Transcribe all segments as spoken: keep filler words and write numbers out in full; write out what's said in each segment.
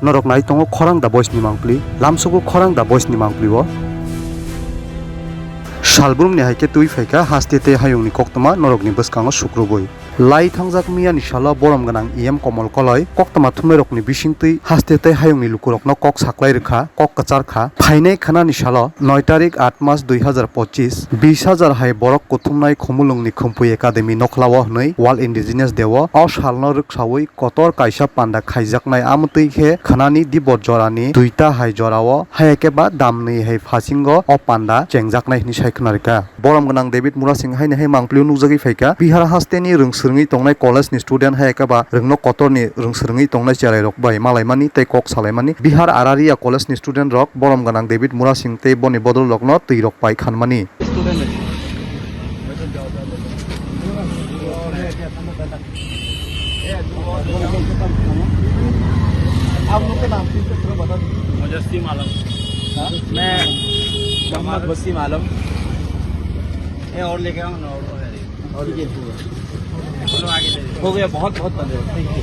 Norok nai tongo khorang da boys ni mangpli, lamsugo khorang da boys ni mangpli o. Salbrumni hai khe twi phaikha haste tei hayungni koktwma norokni bwskango sukrubui. Lai thangjak miyani salo borom gwnang E M Komol Koloi koktwma thumnairokni bisingtwi haste tei hayungni lukurokno kok saklai rwkha, kok kwchar kha. Phainai khwnani salo noi tarik aat mas dui hazar pochis, bis hajar hai borok kuthumnai Khumulwngni Khumpui Academy nokhlao hwnwi World Indigenous Day o. O salno rwksaui kotor kaisa panda khaijaknai, amtwi khe khwnani dibor jorani duita hai jorao, hai khe ba damni hai phasingo o panda chengjaknai hwnwi sai khwna rwkha. Borom gwnang David Murasing haini hai mangpili o nukjagwi phaikha. Bihar hasteni rwng swrwngwi tongnai college ni student hai khe ba rwngno kotorni rwng swrwngwi tongnai cherairok bai malaimani tei kok salaimani. Bihar Araria college ni student rok borom gwnang David Murasing tei boni bodol rokno twi rok pai khanmani. आप लोग का नाम फिर से थोड़ा बता दीजिए। मुजस्सिम आलम। हाँ? मैं मोहम्मद वसीम आलम। ये और लेके आओ ना, और, और, और ये पूरा। चलो आगे ले। हो गया, बहुत, बहुत धन्यवाद। Thank you।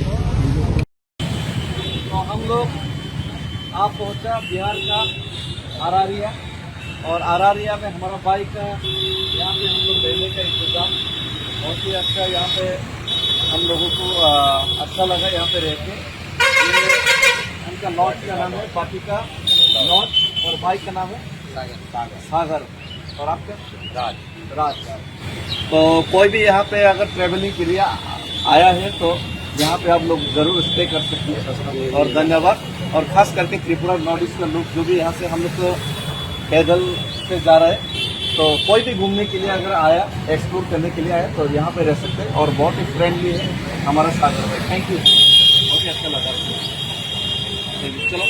तो हम लोग आप पहुंचा बिहार का अरारिया, और अरारिया में हमारा भाई का यहाँ पे हम लोग रहने का इंतज़ाम बहुत ही अच्छा, यहाँ पे हम लोगों को, आ, अच्छा लगा यहाँ पे रह के। ये उनका लॉज का नाम है बाटिका लॉज और भाई का नाम है सागर। सागर। और आपका? राज। राज। तो कोई भी यहाँ पे अगर ट्रैवलिंग के लिए आ-, आया है तो यहाँ पे आप लोग ज़रूर स्टे कर सकते हैं। और धन्यवाद। और खास करके त्रिपुरा नॉर्थ ईस्ट का लोग जो भी यहाँ से हम लोग तो पैदल से जा रहे हैं, तो कोई भी घूमने के लिए अगर आया, एक्सप्लोर करने के लिए आया तो यहाँ पे रह सकते हैं। और बहुत ही फ्रेंडली है हमारा सागर भाई। थैंक यू, बहुत ही अच्छा लगा। चलो।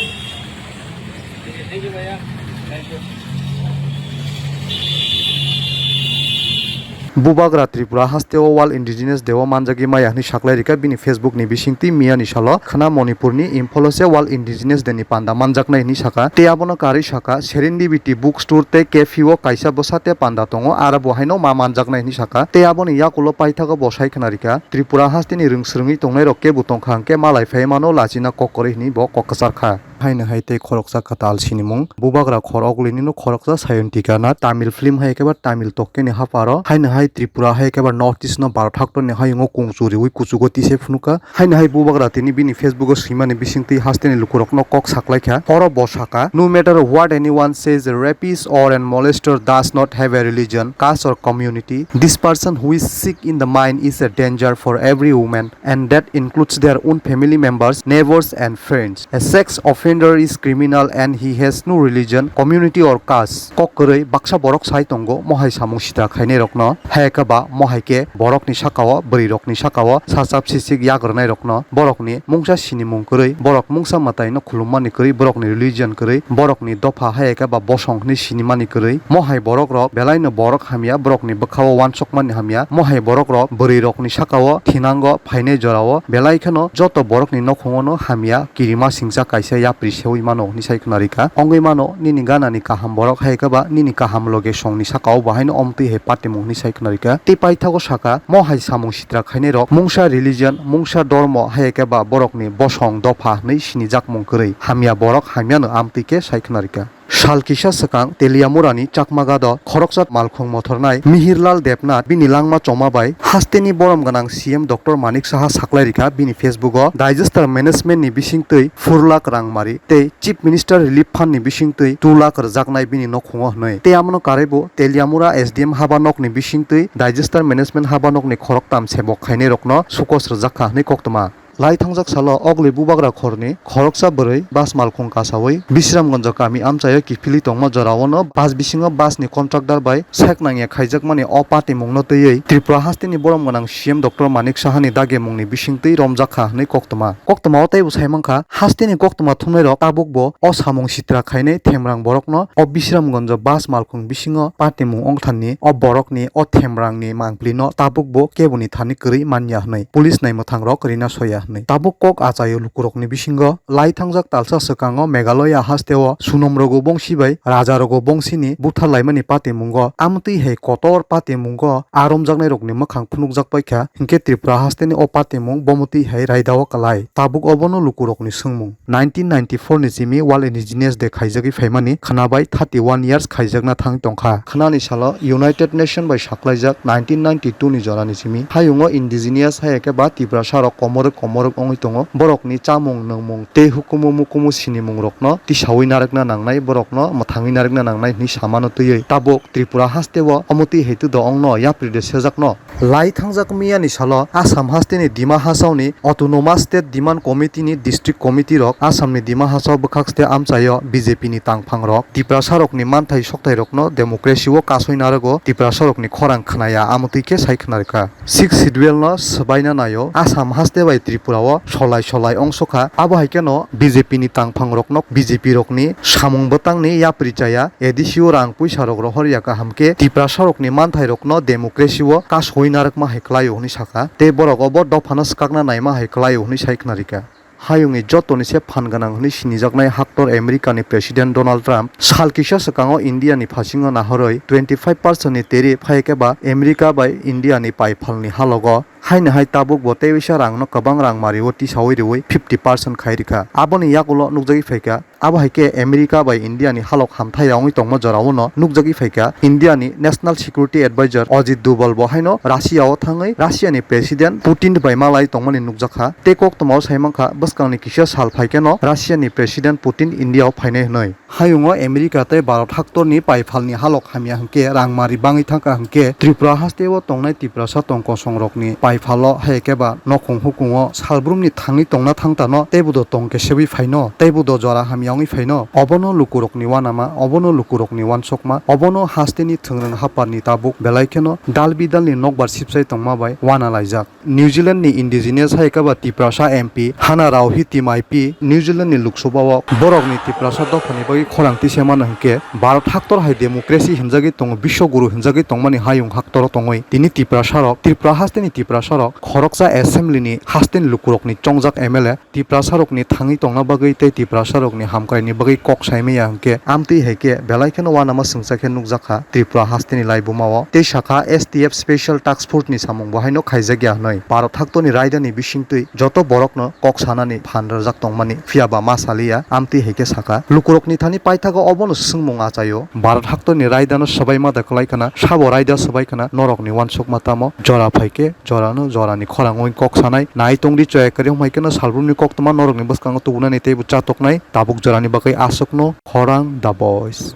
Bubagra Tripura haste o World Indigenous Day o manjagwi maya hwnwi saklai rikha bini Facebook ni bisingtwi. Miyani salo khwna Manipur ni Imphal o se World Indigenous Day ni panda manjaknai hwnwi sakha. Tei abono karwi sakha Serendipity Book Store tei Cafe o kaisa bwsa tei panda tongo, aro bo haino ma manjaknai hwnwi sakha. Tei aboni yakulo paithago bo sai khwna rikha Tripura haste ni rwng swrwngwi tongnai rok kebo tongkha hwnkhe malai phai mano lachina kok kwrwi hwnwi bo kok kwchar kha. Haino hai tei khoroksa kwtal sinimung. Bubagra khor oglinino khoroksa Sayantika Nath, Tamil film hai khe ba Tamil tokkeni haparo. Haino hai Tripura hai khe ba North East no Bharat haktorni hayungo kung churiui kuchugo tise phunukha. Haino hai bubagra tini bini Facebook o swimani bisingtwi hasteni lukurokno kok saklaikha. Oro bo sakha, "No matter what anyone says, a rapist or an molester does not have a religion, caste or community. This person who is sick in the mind is a danger for every woman." And that includes their own family members, neighbors and friends. A sex offender is criminal and he has no religion, community or caste. Kok kwrwi baksa borok sai tongo mohai samung sitra khainai rokno, hai khe ba mohai khe borokni sakao, bwrwi rokni sakao sachap sichik yak rwnai rokno, borokni mungsa sinimung kwrwi, borok mungsa mwtaino khulummani kwrwi, borokni religion kwrwi, borokni dopha hai khe ba bosong hwnwi sinimani kwrwi, mohai borok rok belaino borok hamya, borokni bwkhao uansukmani hamya, mohai borok rok bwrwi rokni sakao thinango phainai jorao belai kheno joto borokni nokhungo no hamya kirima singcha kaisa yapri seui mano hwnwi sai khwna rikha. Ongwi mano nini ganani kaham borok hai khe ba nini kaham loge songni sakao bo haino omtwi hai patimung hwnwi sai khwna rikha. Tei paithago sakha, mohai samung sitra khainai rok mungsa religion, mungsa dormo hai khe ba borokni bosong dopha hwnwi sinijakmung kwrwi hamya borok hamyano amtwi khe sai khwna rikha. Sal kisa swkang Teliamurani Chakma Gado khoroksa malkhung mothornai Mihirlal Debnath bini langma choma bai hasteni borom gwnang C M Doctor Manik Saha saklai rikha bini Facebook o disaster management ni bisingtwi phur lakh rang mari tei Chief Minister Relief Fund ni bisingtwi two lakh rwjaknai bini nokhungo hwnwi. Tei abono karwi bo Teliamura S D M haba nokni bisingtwi disaster management haba nokni khoroktam sebok khainai rokno sukos rwjak kha hwnwi koktwma. Lai thangjak salo ogli bubagra khorni khoroksa bwrwi bus malkhung kasaui Bisramganj kami amchaio kiphilwi tongma jorao no bus bisingo bus ni contractor bai sek nangya khaijakmani o patimungno twiwi Tripura hasteni borom gwnang C M Doctor Manik Sahani dagimungni bisingtwi romjak kha hwnwi koktwma. Koktwmao teibo saimankha, hasteni koktwma thumnairok tabukbo o samung sitra khainai themrang borokno o Bisramganj bus malkhung bisingo patimung ongthanni o borokni o themrangni mangpilino tabukbo keboni thani kwrwi manya hwnwi police naimwthangrok rina soya. hwnwi. Tabuk kok achaio lukurokni bisingo lai thangjak talsa swkango Meghalaya hasteo sunomrogo bongsi bai rajarogo bongsini buthar laimani patimungo amtwi hai kotor patimungo aromjaknairokni mwkhang phunukjak paikha, hinkhe Tripura hasteni o patimung bomotwi hai raidao kwlai. Tabuk obono lukurokni swngmung. Nineteen ninety-four ni simi World Indigenous Day khaijagwi phaimani khwnabai thirty-one years khaijakna thang tongkha. Khwnani salo United Nation bai saklaijak nineteen ninety-two ni jorani simi hayungo indigenous hai khe ba Tiprasa rok komorok komorok wngwi tongo. Borokni chamung nwngmung tei hukumu mukumu sinimung rokno tisaui narwkna nangnai, borokno mwthangwi narwkna nangnai hwnwi samano twiwi tabuk Tripura hasteo omotwi hai twido ongno yapri de sejakno. Lai thangjak miyani salo Assam hasteni Dima Hasaoni Autonomous State Demand Committee ni District Committee rok Assamni Dima Hasao bwkhak state amchaio B J P ni tangphang rok Tiprasa rokni manthai sokthai rokno democracy o kasoi narwgo, Tiprasa rokni khorang khwnaya amotwi khe sai khwnarwkha. Sixth Schedule no swbaina naio Assam haste bai Tripura o solai solai ongsokha, abo hai kheno B J P ni tangphang rokno B J P rokni samung bwtangni yapri chaya, A D C o rang puisa rok rohor ya kaham khe Tiprasa rokni manthai rokno democracy o kasoi narwkma hai kwlaio hwnwi sakha, tei borok obo dophano swkakna naima hai kwlaio hwnwi sai khwnarikha. Hayungni jotoni se phan gwnang hwnwi sinijaknai haktor America ni President Donald Trump sal kisa swkango India ni phasingo nahorwi twenty five percent ni tariff hai khe ba America bai India ni paiphalni halogo haino hai tabuk bo tei waisa rangno kwbang rang mario tisaui riui fifty percent khai rikha. Aboni yagulo nukjagwi phaikha. Abo hai khe America bai India ni halok hamthai ya wngwi tongma jorao no nukjagwi phaikha. India ni National Security Advisor Ajit Doval bo haino Russia o thangwi Russia ni President Putin bai malai tongmani nukjakha. Tei koktwmao sai mankha, bwskangni kisa sal phai kheno Russia ni President Putin India o phainai hwnwi. Hayungo America tei Bharat haktorni paiphalni halok hamya hwnkhe rangmari bangwi thangkha hwnkhe Tripura hasteo tongnai Tiprasa tong kosongrokni paiphalo hai khe ba nokhong hukungo salbrumni thangwi tongna thangtano teibo do tong kesebwi phaino, teibo do jora hamya wngwi phaino. Obono lukurokni uanama, obono lukurokni uansukma, obono hasteni thwngrwng hapharni tabuk belai kheno dal bidalni nokbar sipsai tongma bai uanalaijak. New Zealand ni indigenous hai khe ba Tiprasa M P Hana Rauhi Timaipi New Zealand ni Lok Sabha o borok ni Tiprasa dopha ni bagwi khorang tisa mano hinkhe Bharat haktor hai democracy hinjagwi tongo, biswa guru hinjagwi tongmani hayung haktor o tongwi tini Tiprasa rok, Tripura haste ni Tiprasa rok khoroksa assembly ni haste ni lukurok ni chongjak M L A Tiprasa rokni thangwi tongna bagwi tei Tiprasa rokni hamkraini bagwi kok saimaya hinkhe amtwi hai khe belai kheno uanama swngchar khe nukjakha Tripura hasteni laibuma o. Tei sakha S T F Special Task Force ni samung bo haino khaijakya hwnwi. Bharat haktorni raidani bisingtwi joto borokno kok sanani phan rwjak tongmani, phiyaba ma saliya, amtwi hai khe sakha. Lukurokni thani paithago obono swngmung achaio. Bharat haktorni raidano swbai ma da kwlai khna, sabo raida swbai khna, norokni uansukma tamo jora phai khe jorano jorani khorang wngwi kok sanai. Nai tongdi choya kwrwi wngmai kheno salbrumni koktwma norokni bwskango tubunani teibo chatoknai. Tabuk jorani bagwi aswkno khorang The Voice.